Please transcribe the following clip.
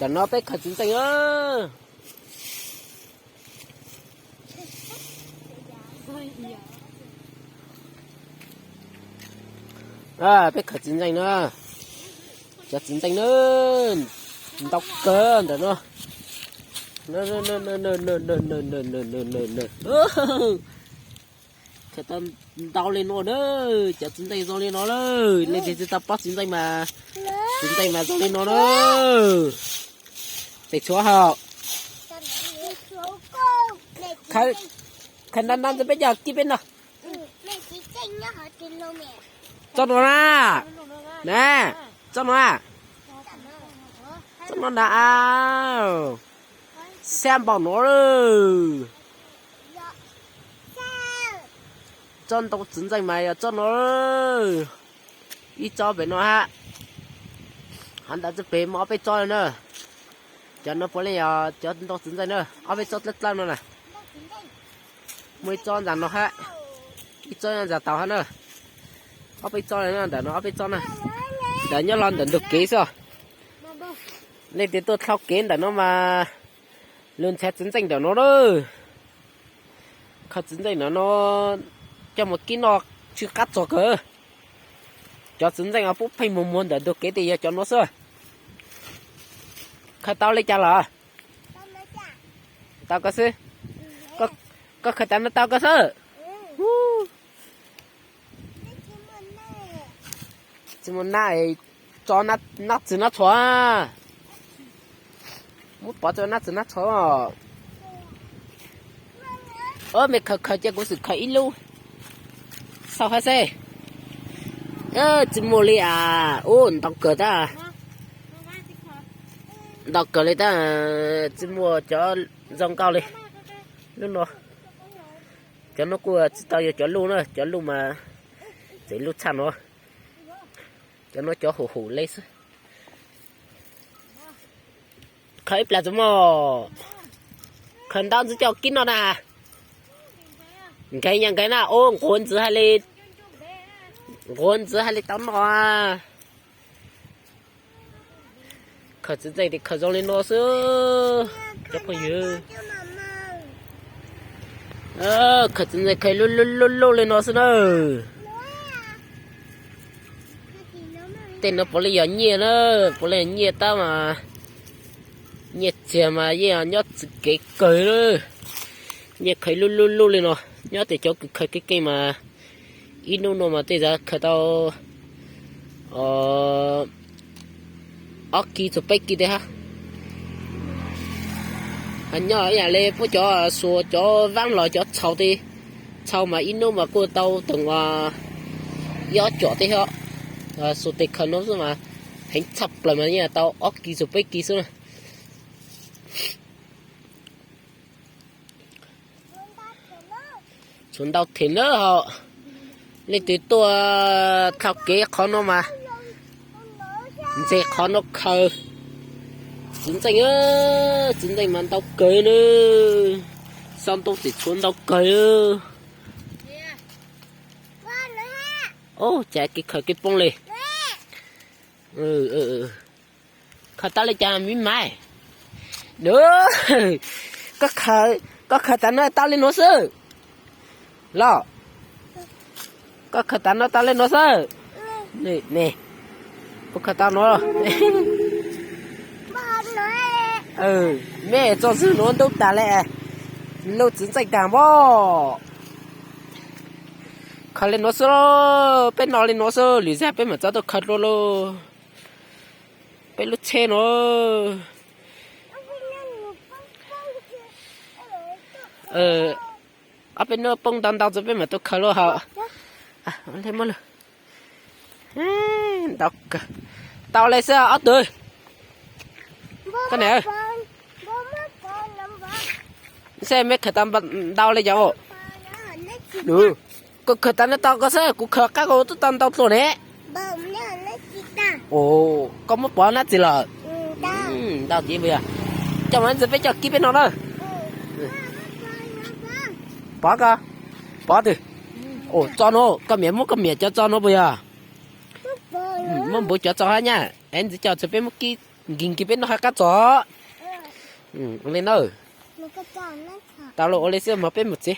Tam no peb khaws txiv ntxeej na. Peb khaws txiv ntxeej na. Cov txiv ntxeej na, ntau kawg ntawm no. Khaws tau ntau li no na, cov txiv ntxeej zoo li no lawm. Leej twg tsis tau pob txiv ntxeej mas, txiv ntxeej mas zoo li no na. Tes tshuav hauv. Khaws nrab nrab ntawd peb coj kib peb noj. Txoj no na. Na, txoj no na. Txoj no na. Xab npaum no lawm. Tsob ntoo txiv ntxeej mas yog tsob no, ib tsob pem no hab. Hov ntawd txoj pem muaj ob peb tsob na. Cov no puav leej yog cov ntoo txiv ntxeej na, ob peb tsob dlawb dlawb no na. Muaj ib tsob ntawm no hab, ib tsob ntawm tau hab na. Ob peb tsob ntawm no, ob peb tsob na. Ntawm nyob los ntawm ntug kev xwb. Leej twg tuaj dlhau kev ntawm no mas lug nrhiav txiv ntxeej ntawm no na. Khaws txiv ntxeej ntawm no coj mus kib noj tsw qab txog kawg. Cov txiv ntxeej uas pub pheej muag muag ntawm ntug kev tes yog cov no xwb. Khaws tau li cas los? Tau koj xwb. Koj khaws tas no tau koj xwb. Tsis muaj nab, tso nab txwv nab txhua. Muab pov tso nab txwv nab txhua. Mej khaws khaws cia kuv xwm khaws ib lub xauj hab xeb. Tsis muaj li as, ub ntau kawg tab. Ntau kawg li tab, tsis muaj cov zoo nkauj li. Lub no, cov no kuj tsis tau yog cov luj na, cov luj mas tseem luj tshaj no. Cov no cov hum hum li xwb. Khaws ib plag tso mog. Khaws ntau ntxiv coj kib noj na. Nkees yog nkees na, ub nquav ntxiv hais li, nquav ntxiv hais li tau noj. Khaws txiv ntxeej tes khaws zoo li no xwb cov phooj ywg. Khaws txiv ntxeej khaws luj luj luj luj li no xwb na. Tej no puav leej yog nyiaj na, puav leej yog nyiaj tab mas, nyiaj txiag mas yeej nyob txwv kev kawg na. Nyiaj khaws luj luj luj li no, nyob tej cov kws khaws kev keej mas ib hnub no mas tej zaum khaws tau ob kis txug peb kis tej hab. Nyob ib yam li puab cov xuas cov vaab los cov txhaus tej, txhaus mas ib hnub mas kuj tau teem ib ob com tej hab. Xuas tej khaws no xwb mas heev tshaj plaws mas yeej tau ob kis txug peb kis xwb na. Tshuav ntau them na hos. Leej twg tuaj dlhau kev qhov no mas ntse qhov no khaws. Txiv ntxeej, txiv ntxeej mas ntau kawg na. Xauj ntoo tseem tshuav ntau kawg. Ub, cas kev khaws kev poob li. Khaws tau li cas me maiv? Koj khaws tas no tau li nuav xwb los? Koj khaws tas no tau li nuav xwb ne? Kuv khaws tau no. Mej tso xwb nuav ntub tas le, lub txiv ntxeej tag npog. Khaws li nuav xwb, peb noj li nuav xwb, lwm zag peb mam txav tuaj khaws dlua lauj. Peb lub tsheb no. Ob peb hnub poob ntau ntau txug peb mam tuaj khaws lauj hos. Ntau kawg. Tau li xwb ob tug. Koj niam, seb mej khaws tau ntau li cas. Koj khaws tas no tau koj xwb, kuv khaws qab koj tub tau ntau dlua ne. Koj muab pov nab txiv lawm. Ntau tiag puas yog? Coj mas ntxiv peb coj kib peb no na. Pov koj, pov twg? Txo no, koj miam muab koj miam cov txo no puas yog? Muab npuv cov txo hab nyab, es ntxiv coj txug peb muab kib. Nkim nkim peb noj hais qab txog. Ua li na. Tau los ua li xwb mas peb mus tsev.